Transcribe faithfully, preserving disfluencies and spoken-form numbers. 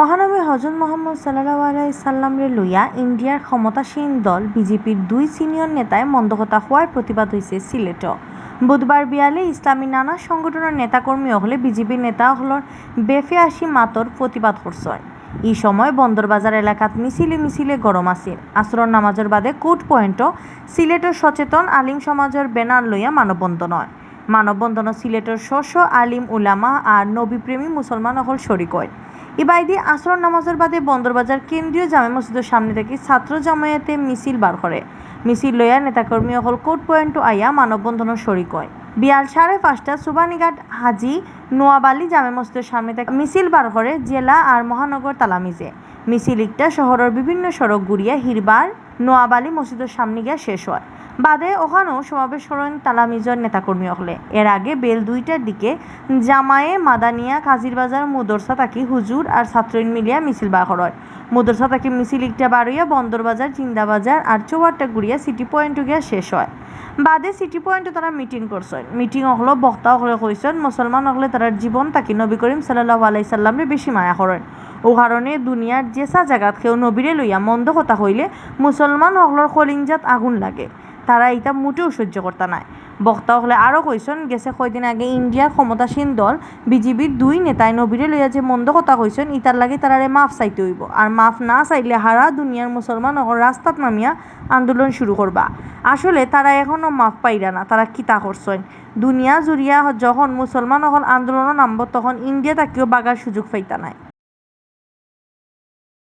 মহানবী হজরত মোহাম্মদ সাল্লাল্লাহু আলাইহি সাল্লামরে লইয়া ইন্ডিয়ার ক্ষমতাসীন দল বিজেপির দুই সিনিয়র নেতায় মন্দ কথা কওয়ায় প্রতিবাদ হইছে সিলেটও। বুধবার বিয়ালে ইসলামী নানা সংগঠনের নেতাকর্মী অকলে বিজেপির নেতা অকলর বেফেয়াসি মাতর প্রতিবাদ করছইন। ই সময় বন্দরবাজার এলাকাত মিছিলে মিছিলে গরম আছিল। আসরর নামাজর বাদে কোর্ট পয়েন্টও সিলেটর সচেতন আলিম সমাজর ব্যানার লইয়া মানববন্ধন হয়। মানববন্ধনও সিলেটর শ শ আলিম উলামা আর নবীপ্রেমী মুসলমান অকল শরিক অইন। ইবায়দি আসরর নামাজর বাদে বন্দরবাজার কেন্দ্রীয় জামে মসজিদর সামনে থাকি ছাত্র জামায়াতে মিছিল বার করে। মিছিল লইয়া নেতাকর্মী অকল কোর্ট পয়েন্টও আইয়া মানববন্ধনও শরিক অইন। বিয়াল সাড়ে পাঁচটা সুবানীঘাট হাজি নোয়াবালি জামে মসজিদর সামনে থাকি মিছিল বার করে জেলা আর মহানগর তালামিজে। মিছিল ইকটা শহরর বিভিন্ন সড়ক ঘুরিয়া হিরবার নোয়াবালি মসজিদর সামনে গিয়া শেষ হয়। বাদে ওখানেও সমাবেশ করেন তালামিজর নেতাকর্মী অকলে। এর আগে বেল দুইটার দিকে জামায়ে মাদানিয়া কাজিরবাজার মুদরসা থাকি হুজুর আর ছাত্রইন মিলিয়া মিছিল বার করেন। মুদরসা থাকি মিছিল ইকটা বারইয়া বন্দরবাজার, জিন্দাবাজার আর চৌহাট্টা ঘুরিয়া সিটি পয়েন্টও গিয়া শেষ হয়। বাদে সিটি পয়েন্টও তারা মিটিং করছেন। মিটিং অকলো বক্তা অকলে কইছেন, মুসলমান অকলে তারার জীবন থাকি নবী করিম সাল্লাল্লাহু আলাইহি সাল্লামরে বেশি মায়া করেন। ও কারণে দুনিয়ার যেসা জাগাত কেউ নবীরে লইয়া মন্দ কথা কইলে মুসলমান অকলর কলিঞ্জাত আগুন লাগে। তারা ইতা মুটেও সহ্য করতা নায়। বক্তা অকলে আরও কইছেন, গেছে কয়দিন আগে ইন্ডিয়ার ক্ষমতাসীন দল বিজেপির দুই নেতায় নবীরে লইয়া যে মন্দ কথা কইছেন, ইতার লাগি তারারে মাফ চাইতে অইবো। আর মাফ না চাইলে হারা দুনিয়ার মুসলমান অকল রাস্তাত নামিয়া আন্দোলন শুরু করবা। আসলে তারা এখনো মাফ পাইরা না, তারা কিতা করছেন। দুনিয়া জুড়িয়া যখন মুসলমান অকল আন্দোলনও নামবো, তখন ইন্ডিয়া থাকিও বাগার সুযোগ পাইতা নায়।